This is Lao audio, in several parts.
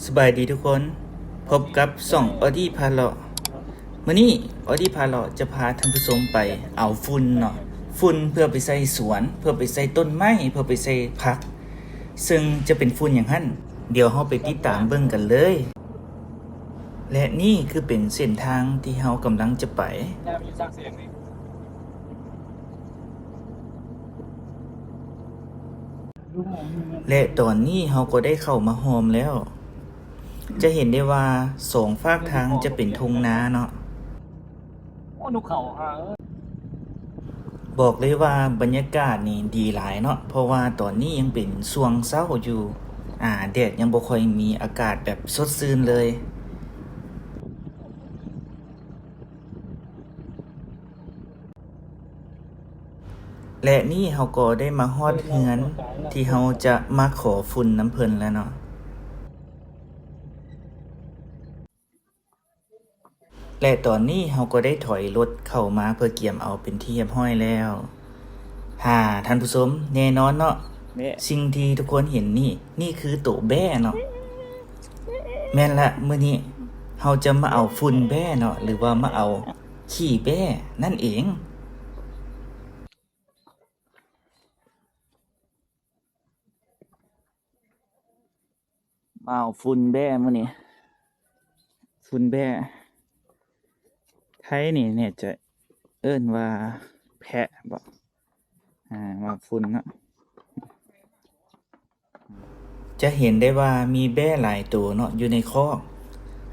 ສະບາຍດີທຸກຄົນ, ພົບກັບຊ່ອງອໍດີພາເລາະ. ມື້ນີ້ອໍດີພາເລາະຈະພາທ່ານຜູ້ຊົມໄປເອົາຝຸ່ນເນາະ, ຝຸ່ນເພື່ອໄປໃສ່ສວນ, ເພື່ອໄປໃສ່ຕົ້ນໄມ້, ເພື່ອໄປໃສ່ຜັກ, ເຊິ່ງຈະເປັນຝຸ່ນຫຍັງຫັ້ນ, ດຽວເຮົາໄປຕິດຕາມເບິ່ງກັນເລີຍ. ແລະນີ້ຄືເປັນເສັ້ນທາງທີ່ເຮົາກຳລັງຈະໄປ. ແລະຕອນນີ້ເຮົາກໍໄດ້ເຂົ້າມາຮ່ອມແລ້ວ. ຈະເຫັນໄດ້ວ່າສອງຟາກທາງຈະເປັນທົ່ງນາເນາະ. ໂອ້ ນົກເຂົາຫາເອີຍ. ບອກເລີຍວ່າບັນຍາກາດນີ້ດີຫຼາຍເນາະ, ເພາະວ່າຕອນນີ້ຍັງເປັນຊ່ວງເຊົ້າຢູ່, ອາ ແດດຍັງບໍ່ຄ່ອຍມີ, ອາກາດແບບສົດຊື່ນເລີຍ. ແລະນີ້ເຮົາກໍໄດ້ມາຮອດເຮືອນທີ່ເຮົາຈະມາຂໍຝຸ່ນນຳເພິ່ນແລ້ວເນາະ. ແລະຕອນນີ້ເຮົາກໍໄດ້ຖອຍລົດເຂົ້າມາເພື່ອກຽມເອົາເປັນທີ່ຮຽບຮ້ອຍແລ້ວ. ຫາ ທ່ານຜູ້ຊົມ, ແນ່ນອນເນາະ, ສິ່ງທີ່ທຸກຄົນເຫັນນີ້, ນີ້ຄືໂຕແບ້ເນາະ. ແມ່ນລະ, ມື້ນີ້ເຮົາຈະມາເອົາຝຸ່ນແບ້ເນາະ, ຫຼືວ່າມາເອົາຂີ້ແບ້ນັ້ນເອງ. ມາເອົາຝຸ່ນແບ້ມື້ນີ້, ຝຸ່ນແບ້. ໄທນີ້ແນ່ໃຈເອີ້ນວ່າແພະບໍ? ອາ ມາເອົາຝຸ່ນເນາະ. ຈະເຫັນໄດ້ວ່າມີແບ້ຫຼາຍໂຕເນາະ ຢູ່ໃນຄອກ,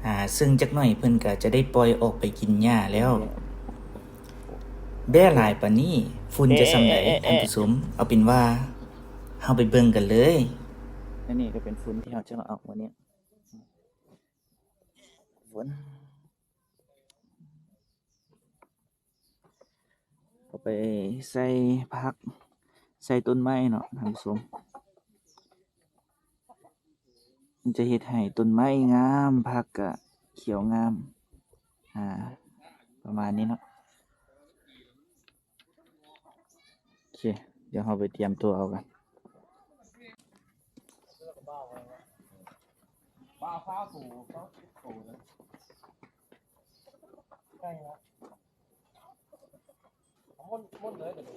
ອາ ເຊິ່ງຈັກໜ້ອຍເພິ່ນກະຈະໄດ້ປ່ອຍອອກໄປກິນຫຍ້າແລ້ວ. ແບ້ຫຼາຍປານນີ້, ຝຸ່ນຈະສ່ຳໃດ ເອະ ເອະ ເອະ ທ່ານຜູ້ຊົມ? ເອົາເປັນວ່າ ເຮົາໄປເບິ່ງກັນເລີຍ. ອັນນີ້ກໍເປັນຝຸ່ນທີ່ເຮົາຈະເອົາມື້ນີ້. ຝົນ ເອົາໄປໃສ່ຜັກ ໃສ່ຕົ້ນໄມ້ເນາະທ່ານຜູ້ຊົມ, ມັນຈະເຮັດໃຫ້ຕົ້ນໄມ້ງາມ, ຜັກກະຂຽວງາມ, ອາ ປະມານນີ້ເນາະ. ໂອເຄ ດຽວເຮົາໄປຕຽມຕົວເອົາກັນ. ປາຊາວໂຕ ຊາວເຈັດໂຕເດີ. ໃກ້ລະ ໝົດ ໝົດເລີຍເດ.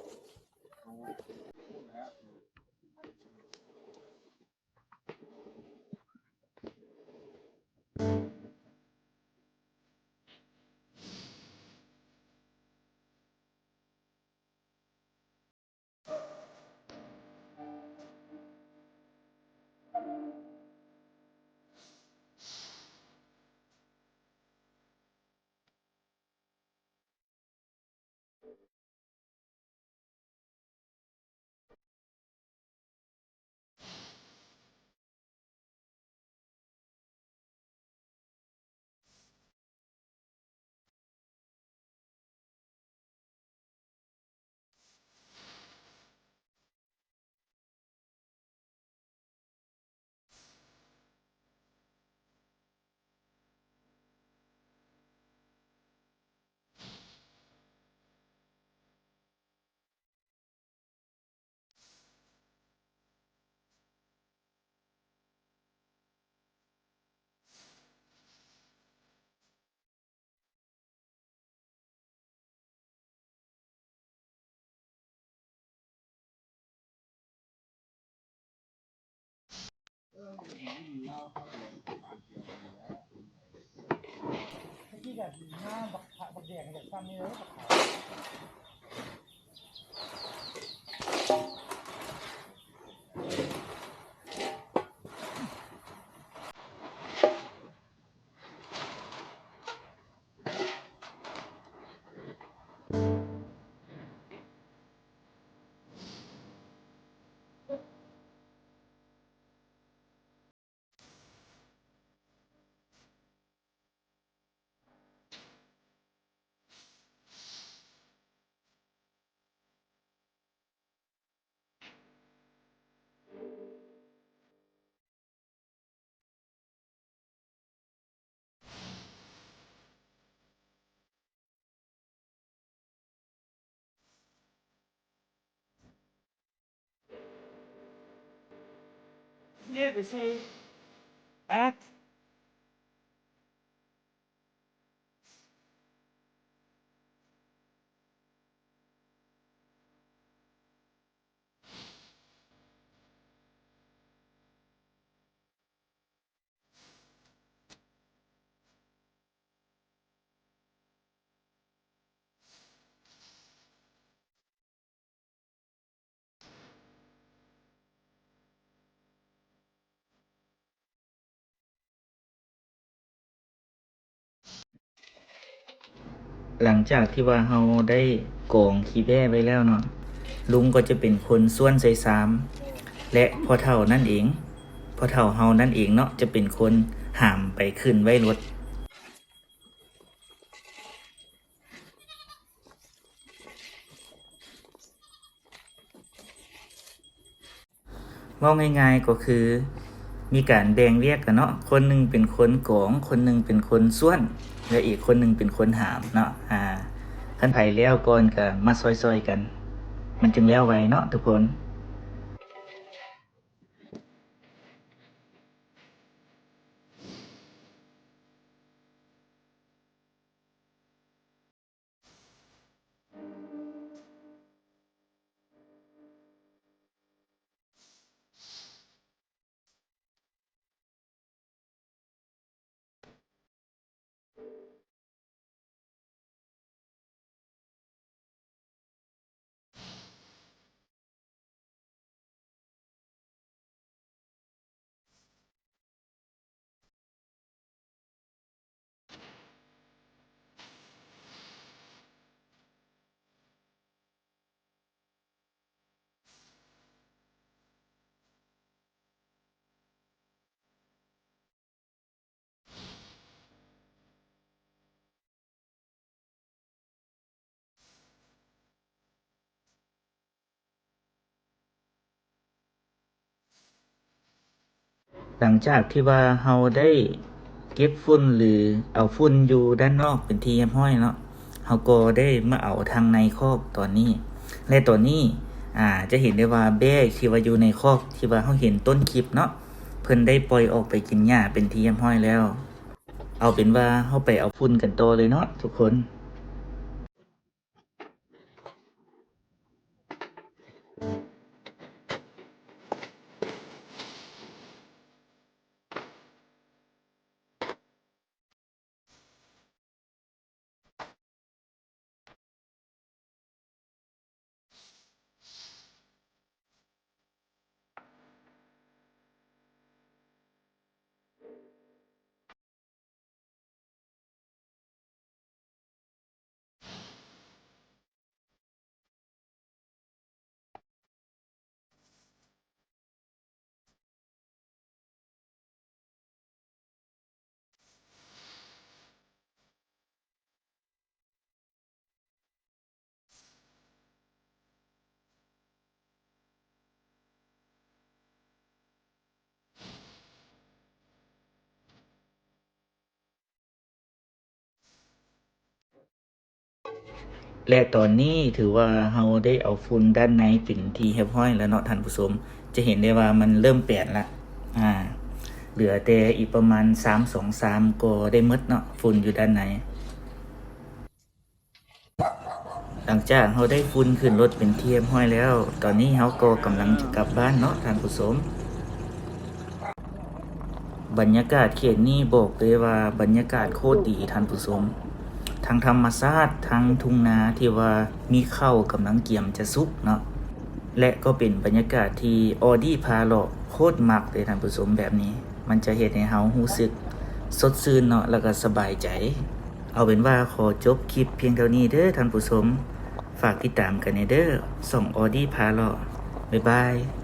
ຫຼັງຈາກທີ່ວ່າເຮົາໄດ້ກອງຂີ້ແບ້ໄວ້ແລ້ວເນາະ, ລຸງກໍຈະເປັນຄົນສ່ວນໃສ່ຊາມ ແລະ ພໍ່ເຖົ້ານັ້ນເອງ, ພໍ່ເຖົ້າເຮົານັ້ນເອງເນາະ ຈະເປັນຄົນຫາມໄປຂຶ້ນໄວ້ລົດ. ເວົ້າງ່າຍໆກໍຄືມີການແບ່ງວຽກກັນເນາະ, ຄົນໜຶ່ງເປັນຄົນກອງ, ຄົນໜຶ່ງເປັນຄົນສ່ວນ ແລະ ອີກຄົນໜຶ່ງເປັນຄົນຫາມເນາະ. ອາ ຄັນໃຜແລ້ວກ່ອນກໍມາຊ່ອຍໆກັນ, ມັນຈຶ່ງແລ້ວໄວເນາະທຸກຄົນ. ຫຼັງຈາກທີ່ວ່າເຮົາໄດ້ເກັບຝຸ່ນ ຫຼື ເອົາຝຸ່ນຢູ່ດ້ານນອກເປັນທີ່ຮຽບຮ້ອຍເນາະ, ເຮົາກໍໄດ້ມາເອົາທາງໃນຄອກຕອນນີ້ ແລະ ຕອນນີ້ ອາ ຈະເຫັນໄດ້ວ່າແບ້ທີ່ວ່າຢູ່ໃນຄອກ ທີ່ວ່າເຮົາເຫັນຕົ້ນຄລິບເນາະ ເພິ່ນໄດ້ປ່ອຍອອກໄປກິນຫຍ້າເປັນທີ່ຮຽບຮ້ອຍແລ້ວ. ເອົາເປັນວ່າເຮົາໄປເອົາຝຸ່ນກັນຕໍ່ເລີຍເນາະທຸກຄົນ. ແລະ ຕອນນີ້ຖືວ່າເຮົາໄດ້ເອົາຝຸ່ນດ້ານໃນເປັນທີ່ຮຽບຮ້ອຍແລ້ວເນາະທ່ານຜູ້ຊົມ, ຈະເຫັນໄດ້ວ່າມັນເລີ່ມແປນລະ ອາ ເຫຼືອແຕ່ອີກປະມານສາມ ສອງ ສາມ ກໍໄດ້ໝົດເນາະ ຝຸ່ນຢູ່ດ້ານໃນ. ຫຼັງຈາກເຮົາໄດ້ຝຸ່ນຂຶ້ນລົດເປັນທີ່ຮຽບຮ້ອຍແລ້ວ, ຕອນນີ້ເຮົາກໍກຳລັງຈະກັບບ້ານເນາະທ່ານຜູ້ຊົມ. ບັນຍາກາດເຂດນີ້ບອກເລີຍວ່າບັນຍາກາດໂຄດດີທ່ານຜູ້ຊົມ, ທັງທຳມະຊາດ ທັງທົ່ງນາທີ່ວ່າມີເຂົ້າກຳລັງກຽມຈະສຸກເນາະ, ແລະ ກໍເປັນບັນຍາກາດທີ່ອໍດີພາເລາະໂຄດມັກເລີຍທ່ານຜູ້ຊົມ. ແບບນີ້ມັນຈະເຮັດໃຫ້ເຮົາຮູ້ສຶກສົດຊື່ນເນາະ ແລ້ວກໍສະບາຍໃຈ. ເອົາເປັນວ່າຂໍຈົບຄລິບພຽງເທົ່ານີ້ເດີທ່ານຜູ້ຊົມ, ຝາກຕິດຕາມກັນແດ່ເດີ ຊ່ອງອໍດີພາເລາະ. ບາຍບາຍ.